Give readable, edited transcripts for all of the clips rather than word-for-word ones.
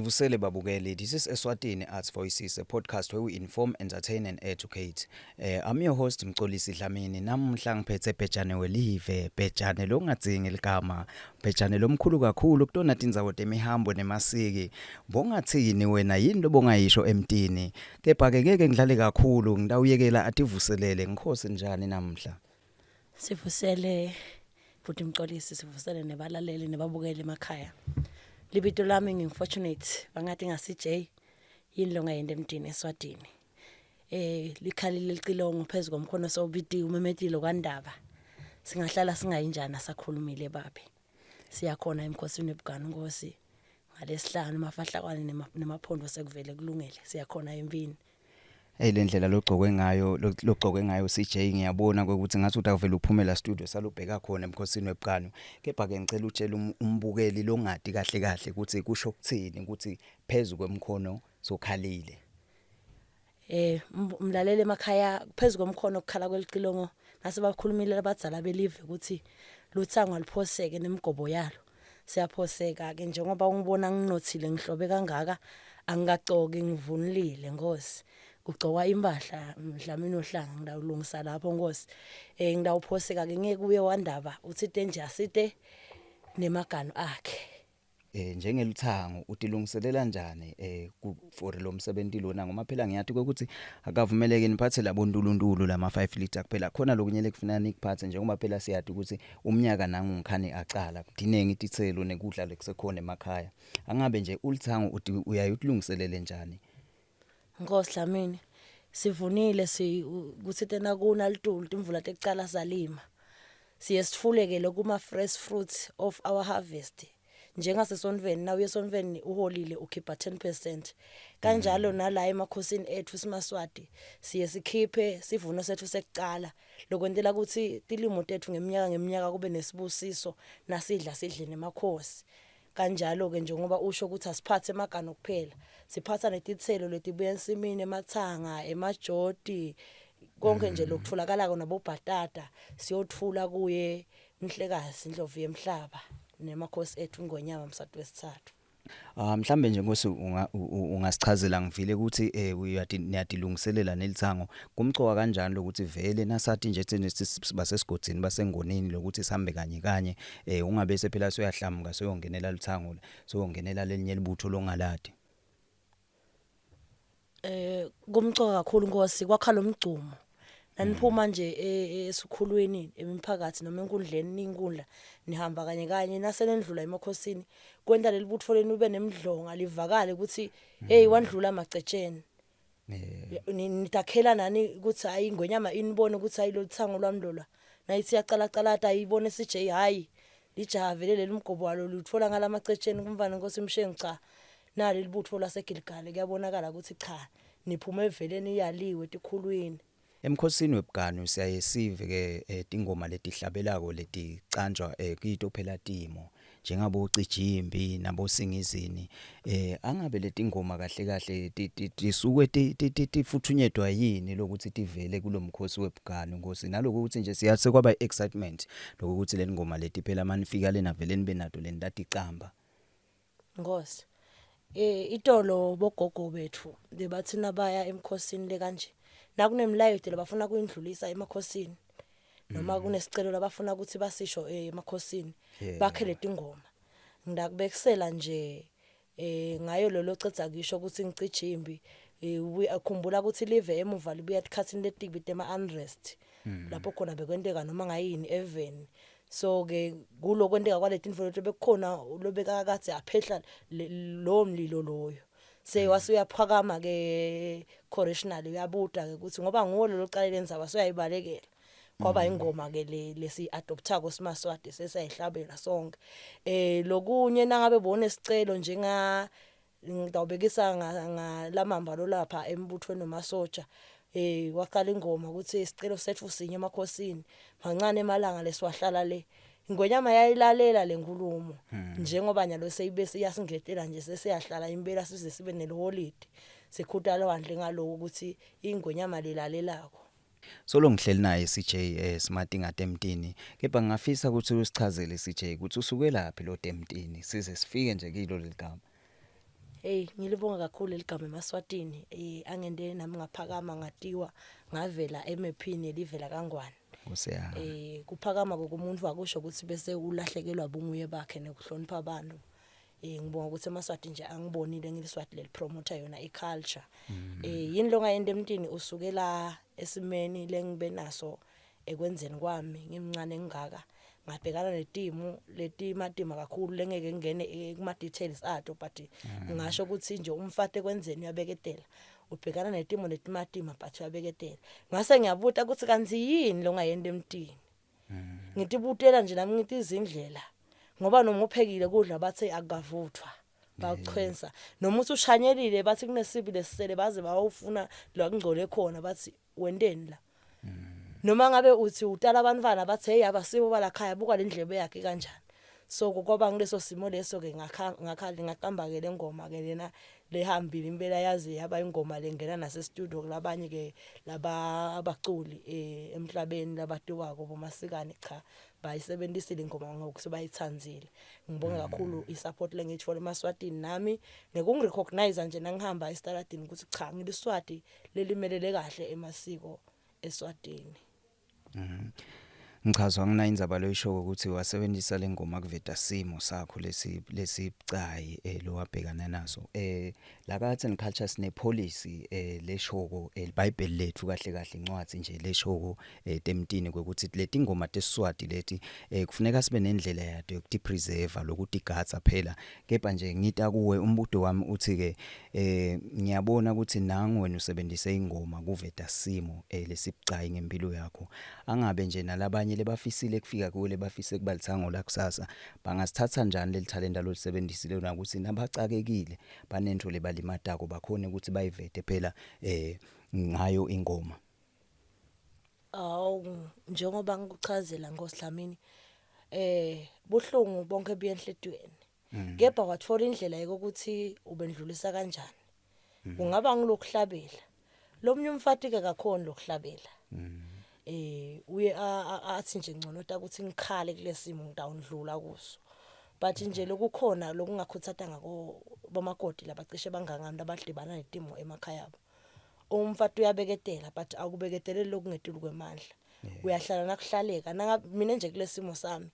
Sivusele babukeli, this is Eswatini Arts Voices, a podcast where we inform, entertain and educate. I'm your host Mxolisi Dlamini. Namuhla ngiphethe Bhejane welive, Bhejane longadzingi ligama, Bhejane lomkhulu kakhulu kutona tindzawo temihambo nemasiki. Bongathini wena yini lobongayisho emtini? Kepha ke ngeke ngidlale kakhulu, ngitawuyekela ativuselele. Ngikhosi njani namuhla? Sivusele bhuti Mxolisi, sivusele nebalaleli nebabukeli emakhaya. Libito lami ngingu-Fortunate bangathi ngasi-J yini longayenta emtini eSwatini. Likhalile licilongo phezu komkhono sowubitiwe umemetile kwandaba. Singahlala singayinjani asakhulumile babe. Siyakhona emkhosini webuganu Nkosi ngalesihlanu mafahlakwane nemaphondo sekuvele kulungele siyakhona empini. Hey le ndlela logcokwe ngayo logcokwe ngayo CJ ngiyabona ukuthi ngathi utawuvela uphumela studio salubheka khona emkhosini webuganu. Kepha ke ngicela utshele umbukeli longati kahle kahle ukuthi kusho ukuthini ukuthi phezu kwemkhono sokhalile. Mlaleli emakhaya phezu komkhono okukhala kwelicilongo nase bakhulumile abadzala belive ukuthi lutsango aluphoseke nemigobo yalo. Siyaphoseka ke njengoba ungibona nginothile ngihlobe kangaka angikagcoki ngivunulile Nkosi. Kugcokwa impahla Dlamini ohlanga ngidawulungisa lapho Nkosi. Ngidawuphoseka ke ngeke uye wandaba uthite nje asite nemaganu akhe. Njengeluthango utilungiselela njani for lo msebenzi lona ngoba phela ngiyathi ukuthi akavumeleki niphathe labo ntuluntulu lama 5 liter kuphela khona lokunye lekufanele nikuphathe njengoba phela siyathi ukuthi umnyaka nangu ngikhani acala dinengi titselo nekudla lekusekhona emakhaya angabe nje ulithango uthi uyaye utilungiselele njani? Nkosi Dlamini, sivunile si kuthi tena kuna litulu timvula tekucala salima. Siye sitfuleke lokuma fresh fruits of our harvest. Njengasesontfweni nawuye esontfweni uholile ukhipha 10%. Kanjalo nala emakhosini ethu simaSwati siye sikhiphe sivuno sethu sekucala lokwentela ukuthi tilimo tethu ngeminyaka ngeminyaka kube nesibusiso nasidla sidle nemakhosi. Kanjalo-ke njengoba usho ukuthi asiphathe emaganu kuphela, siphatha netitselo letibuya ensimini, emathanga, emajoti, konke nje lokutholakalako nabobhatata siyotfula kuye Mhlekazi Ndlovu yemhlaba nemakhosi ethu Ngonyama Mswati wesithathu. Ah mhlambe nje Nkosi ungasichazela ngivile ukuthi uyati niyadilungiselela nelithango kumcoka kanjani lokuthi vele nasathi nje thina basesigodzini basengonini lokuthi sihambe kanye kanye ungabe sephela soyahlamuka soyongenela luthango soyongenela lelinye libutho longaladi. Kumcoka kakhulu Nkosi kwakha lo mgcumo. Naniphuma nje esikhulwini emiphakathi noma enkundleni inkundla nihamba kanye kanye nase nendlula emakhosini kwenta leli butho lenu ube nemdlonga livakale ukuthi hey wandlula amacetsheni. Nitakhela nani ukuthi hayi ingwenyama inibone ukuthi hayi loluthango lwami lolwa. Nayithi iyacala calata ayibone CJ hayi lijaha vele leli mgobo walo luthola ngalamacetsheni kumfana Nkosi Mshengu cha. Nali libutfo laseGilgali, kuyabonakala kutsi cha, niphume vele niyaliwe etikhulwini. Emkhosini webuganu siyaye sive ke tingoma letihlabelako leticanjwa kito phela timo njengabo Cijimbi nabo Singizini angabe letingoma kahle kahle tisuke tifuthunyetwa yini lokuthi tivele kulomkhosi webuganu Nkosi nalokuthi nje siyathi kwaba excitement lokuthi lengoma leti phela manifika lena vele nibe nato lentaticamba. Nkosi. Itolo bogogo bethu bebathi nabaya emkhosini lekanje nakunemilayeto labafuna kuyindlulisa emakhosini noma kunesicelo labafuna ukuthi basisho emakhosini bakhe letingoma. Ngidakubekisela nje ngayo lolo cedza kisho ukuthi ngicije imbi khumbula ukuthi live emuva libuya etikhatsini letibi tema unrest lapho khona bekwenteka noma ngayini eveni. So ke kulo kwenteka kwaletinfo leto bekukhona lobekakadze aphehla lowo mlilo loyo. Se wase uyaphakama ke correctional uyabuta ke ukuthi ngoba nguwo lo locale lendzaba soyayibalekela. Kwaba ingoma ke le lesi adoptako simaSwati sesiyayihlabela sonke. Lokunye nangabe bonesicelo njenga ngitawubekisa ngalamamba lolapha embuthweni wemasoja waqala ingoma ukuthi isicelo sethu sinye emakhosini mancane emalanga lesiwahlala le ingonyama yayilalela lenkulumo njengoba nyalo seyibe siyasingetela nje sesiyahlala impela size sibe neliholidi sikhuta lwandle ngaloko ukuthi ingonyama lilalelako. Solo ngihleli naye CJ Smartinga Temtini kepha ngingafisa ukuthi usichazele CJ ukuthi usukelaphi lo Temtini size sifike nje kilo leligama. Hey ngilibonga kakhulu leligama emaSwatini angente nami ngaphakama ngatiwa ngavela emephini elivela kaNgwane. Nkosi yami. Kuphakama kokumuntu akusho ukuthi bese ulahlekelwa bunguye bakhe nekuhlonipha abantu. Ngibonga ukuthi emaSwati nje angibonile ngiliswati leli promoter yona iculture. Yini longayenta emntini usukela esimeni lengibe naso ekwenzeni kwami ngimncane ngingaka ngabhekana netimu letimatima kakhulu lengeke ngingene kuma details ato, but ngingasho ukuthi nje umfati ekwenzeni uyabeketela, ubhekana netimo letimatima but uyabeketela. Ngase ngiyabuta ukuthi kanti yini longayenta emntini, ngitibutela nje nami ngithi izindlela, ngoba noma uphekile kudla bathe akukavuthwa bakuchwensa, noma uthi ushanyelile bathi kunesibi lesisele baze bayofuna la kungcole khona bathi wenteni la, noma ngabe uthi utala abantwana bathi hey abasibo balakhaya, buka le ndlebe yakhe kanjani. So kwaba ngileso simo leso ke ngakha ngakha ngaqamba ke le ngoma ke lena lehambile impela, yazi yaba ingoma lengena nase studio kulabanye ke laba abaculi emhlabeni labatiwako bomasikane. Cha, bayisebenzisile ingoma ngokuthi bayithandzile. Ngibonga kakhulu isupport lengiyithola emaSwatini nami nekungirecognize nje nangihamba esitaladini ukuthi cha, ngiliswati lelimelele kahle emasiko eSwatini. Ngichazwa ngina indzaba loyisho ukuthi wasebenzisa lengoma kuveta simo sakho lesi lesibucayi lowabhekana naso. La ka Arts and Culture sine policy leshoko iBhayibheli lethu, kahle kahle incwadi nje leshoko temtini kwekuthi letingoma tesiswati leti kufuneka sibe nendlela yato yokuti preserve lokutigatsa phela. Kepha nje ngita kuwe, umbuto wami uthi ke ngiyabona ukuthi nangu wena usebenzise ingoma kuveta simo lesibucayi ngempilo yakho. Angabe nje nalabanye lebafisile kufika kuwe, lebafise kuba lithango la kusasa, bangasithatha njani leli talenta lolisebenzisile ukuthi nabacakekile banento lebalimatako bakhone ukuthi bayivete phela ngayo ingoma? Awu, njengoba ngikuchazela Nkosi buhlungu bonke buyenhlitweni, kepha wathola indlela yokuthi ubendlulisa kanjani. Kungaba ngilokuhlabela, lomnye umfati ke kakhona lokuhlabela uye athi nje ngcono ukuthi ngikhale kulesimo ngitawundlula kuso. But nje lokukhona lokungakhuthata ngako bomakoti labacishe bangangami labadibana netimo emakhaya abo, umfati uyabeketela but akubeketeleli lokungetulu kwemandla. Uyahlala nakuhlaleka. Mina nje kulesimo sami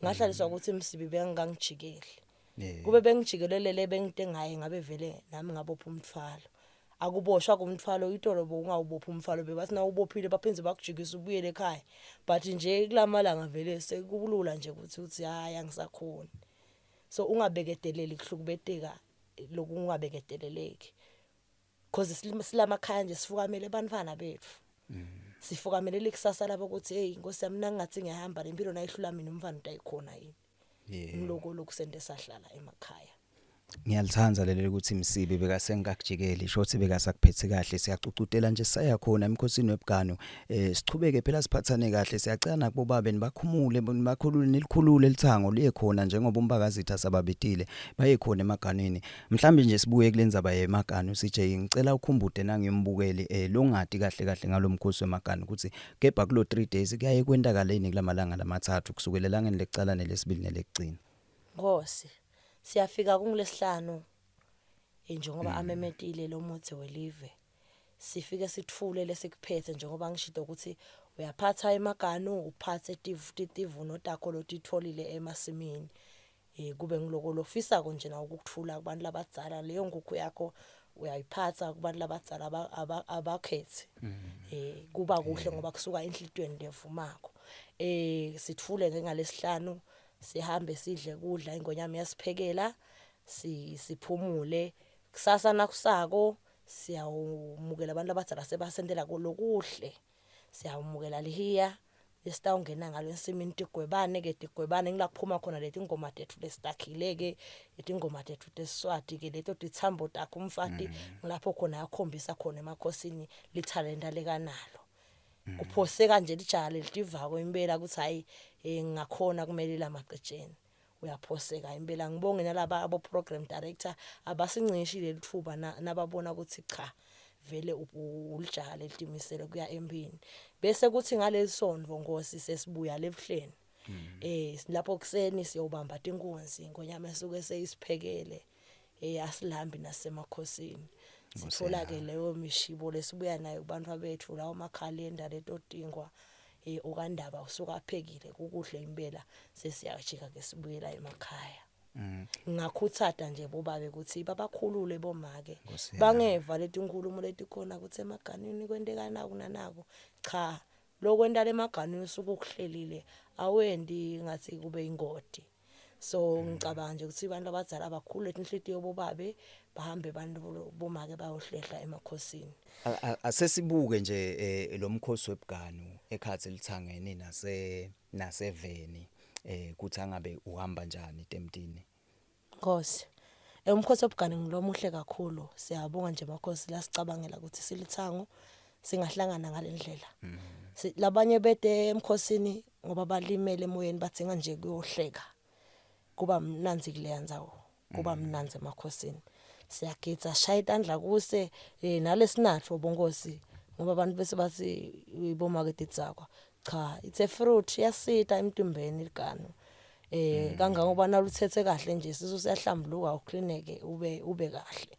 ngahlaliswa ukuthi imsibi bengangijikeli, kube bengijikelelele bengite ngaye ngabe vele nami ngabopha umthwalo. Akuboshwa kumthwalo itolo, bowungawubopha umthwalo, bebathi nawubophile baphindze bakujikisa ubuyele ekhaya. But nje kulamalanga vele sekulula nje ukuthi uthi hayi, angisakhoni. So ungabeketeleli kuhlukubeteka lokungabeketeleleki, cause silamakhaya nje sifukamele abantwana bethu, sifukamele likusasa labo ukuthi hey Nkosi yami, nangathi ngiyahamba lempilo nayihlula mina umfana utayikhona yini? Ngiloko lokusente sahlala emakhaya. Ngiyalithanda leli ukuthi Msibi bekasengakujikeli, shothi bekasakuphethe kahle. Siyacucutela nje saya khona emkhosini webugano, sichubeke phela siphathane kahle. Siyacela nakubo babe nibakhumule, nibakhulule, nilikhulule lithango liye khona njengoba umbakazitha sababitile baye khona emaganweni. Mhlambe nje sibuye kulendzaba yemagano, CJ, ngicela ukhumbude nangiyombukeli longati kahle kahle ngalomkhosi wemagano ukuthi kepha kulo 3 days kuyaye kwentakaleni kulamalanga lamathathu kusukela elangeni lekucala nelesibili nelekugcina. Nkosi, siyafika kungulesihlanu njengoba amemetile lo mudze welive. Sifike sitfule lesikuphethe njengoba ngishito ukuthi uyaphatha emaganu, uphathe tivuno takho lotitfolile emasimini, kube ngiloko lofisako nje nawo ukukuthula kubantu labadzala. Leyo nkukhu yakho uyayiphatha kubantu labadzala, abakhethi, kuba kuhle ngoba kusuka enhlitiyweni levumako. Sitfule ke ngalesihlanu, sihambe sidle kudla ingonyama yasiphekela, siphumule. Kusasa nakusako siyawumukela abantu abadzala sebasentela lokuhle, siyawumukela lihiya lesitawungena ngalo ensimini. Tigwebane ke, tigwebane ngila kuphuma khona letingoma tethu lesitakhile ke, letingoma tethu tesiswati ke, leto titsambo takhe umfati, ngilapho khona akhombisa khona emakhosini lithalenta lekanalo. Kuphoseka nje lijaha lelitivako impela ukuthi hayi, ngingakhona kumele lamaqetsheni, uyaphoseka impela. Ngibonge nalaba abo program director abasincishi lelithuba nababona ukuthi cha, vele ulijaha lelitimisele kuya empini. Bese kuthi ngalesondvo Nkosi sesibuya lebuhleni, lapho kuseni siyobamba tinkunzi, ingonyama esuke seyisiphekele. Asilambi nasemakhosini. Sithola ke leyo mishibo lesibuya nayo kubantfu bethu, lawo makhalenda, leto tingwa, okandaba usuka aphekile kukuhle impela. Sesiyajika ke sibuyela emakhaya. Ngingakhutsata nje bobabe ukuthi babakhulule bomake. Nkosi yami. Bangeva letinkulumo letikhona ukuthi emaganini kwenteka naku nanaku. Cha, lokwenta lemaganini usuke ukuhlelile, awendi ngathi kube ingoti. So ngicabanga nje ukuthi abantu abadzala abakhulule tinhlitiyo bobabe, bahambe bantu bomake bayohlehla emakhosini. Asesibuke nje lo mkhosi webuganu ekhatsi lithangeni naseveni, kuthi angabe uhamba njani temtini. Nkosi. Umkhosi wobugani ngilomuhle kakhulu. Siyabonga nje makhosi lasicabangela ukuthi silithango singahlangana ngalendlela. Labanye bete emkhosini ngoba balimele emoyeni, badzinga nje kuyohleka. Kuba mnandzi kuleya ndzawo. Kuba mnandzi emakhosini. Siyagidza, shaya itandla kuse nalesinatfo bonkosi, ngoba abantu bese bathi bomake tidzakwa. Cha, it's a fruit, iyasita emtimbeni liganu. Kangangoba nalutsetse kahle nje sisu siyahlambuluka, uklineke ube kahle.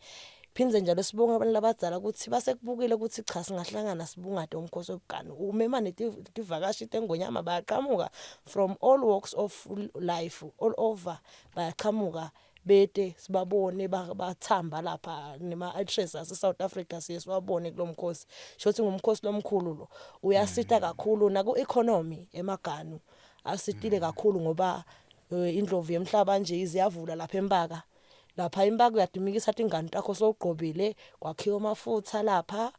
Phindze njalo sibonge abantu labadzala ukuthi basekubukile ukuthi cha, singahlangana sibungade umkhosi wobuganu. Umema netivakashi tengonyama, bayaqhamuka from all walks of life, all over bayachamuka, bete sibabone bathamba lapha nema-actress ase-South Africa, siye siwabone kulo mkhosi. Shothi ngumkhosi lomkhulu lo, uyasita kakhulu naku-economy. Emaganu asitile kakhulu ngoba indlovu yemhlaba nje iziyavula lapha empaka. Lapha impaka uyadimikisa tingane takho sowugqobile, kwakhiwa amafutha lapha,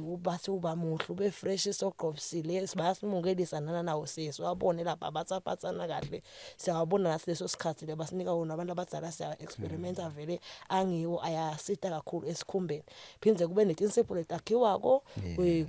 ubathi uba muhle, ube fresh sowugqobisile, bayasimukelisa nana nawo, siye siwabone lapha batsaphatsana kahle. Siyawabona nathi leso sikhathi le basinika wona abantu abadzala, siya experimenta vele, angiwo ayasita kakhulu esikhumbeni. Phindze kube netinsipho letakhiwako,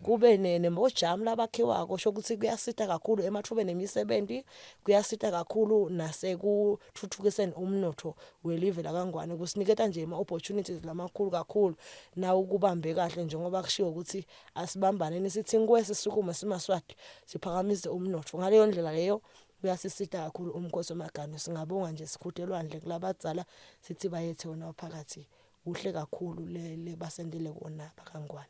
kube nembojamu labakhiwako, sho ukuthi kuyasita kakhulu emathubeni emisebenti, kuyasita kakhulu nasekutfutfukiseni umnotfo welive lakaNgwane. Kusiniketa nje ama-opportunities lamakhulu kakhulu nawu kubambe kahle, njengoba kushiwo ukuthi asibambaneni sithi nkwesi sisukume simaswati siphakamise umnotfo. Ngaleyo ndlela leyo kuyasisita kakhulu umkhosi wemaganu. Singabonga nje, sikhuthe elwandle kulabadzala, sithi bayethe wona phakathi kuhle kakhulu le basentele kona bakaNgwane.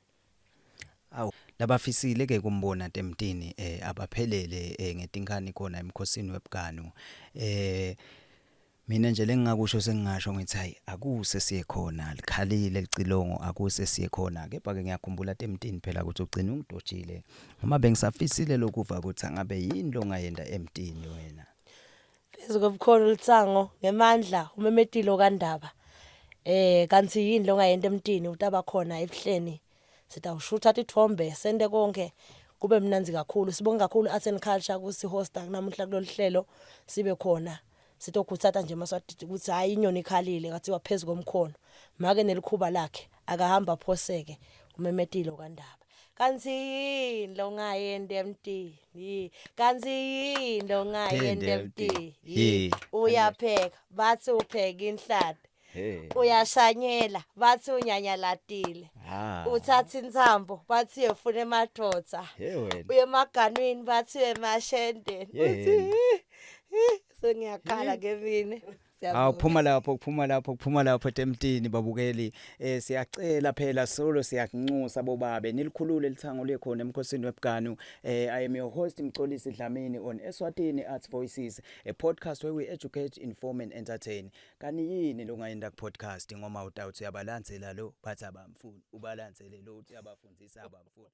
Awu, labafisile ke kumbona temtini abaphelele ngetinkhani khona emkhosini webuganu. Mina nje lengingakusho, sengingasho ngithi hayi, akuse siye khona, likhalile licilongo, akuse siye khona. Kepha ke ngiyakhumbula temtini phela ukuthi ugcina ungidojile ngoba bengisafisile lokuva ukuthi angabe yini longayenda emtini wena. Phezu kobukhona ulitsango ngemandla umemetilo kandaba. Kanti yini longayenta emtini? Utaba khona ebuhleni, sitawushutha titfombe, sente konke kube mnandzi kakhulu. Sibonge kakhulu Arts and Culture kusihosta namuhla kulolu hlelo, sibe khona sitokhutsata nje Maswati ukuthi hayi, inyoni ikhalile kathiwa phezu komkhono make nelikhuba lakhe akahamba phoseke umemetilo kandaba. Kanti yini longayenta emtini? Kanti yini longayenta emtini? Uyapheka, bathi upheka inhlati. Uyashanyela, bathi unyanyalatile. Uthatha intsambo, bathi uyofuna emadvodza. Hey wena. Uye emaganwini, bathi uyemashendeni. Uthi sengiyakhala ke mina. Awu, phuma lapho, phuma lapho, phuma lapho temtini babukeli. Siyacela phela, solo siyakunxusa bobabe, nilikhulule lithango lekhona emkhosini webuganu. I am your host Mxolisi Dlamini on Eswatini Arts Voices, a podcast where we educate, inform and entertain. Kani yini longayenda ku podcast ngoma utawuthi uyabalandzela lo bathi abamfuni, ubalandzele lo uthi uyabafundzisa abamfuni.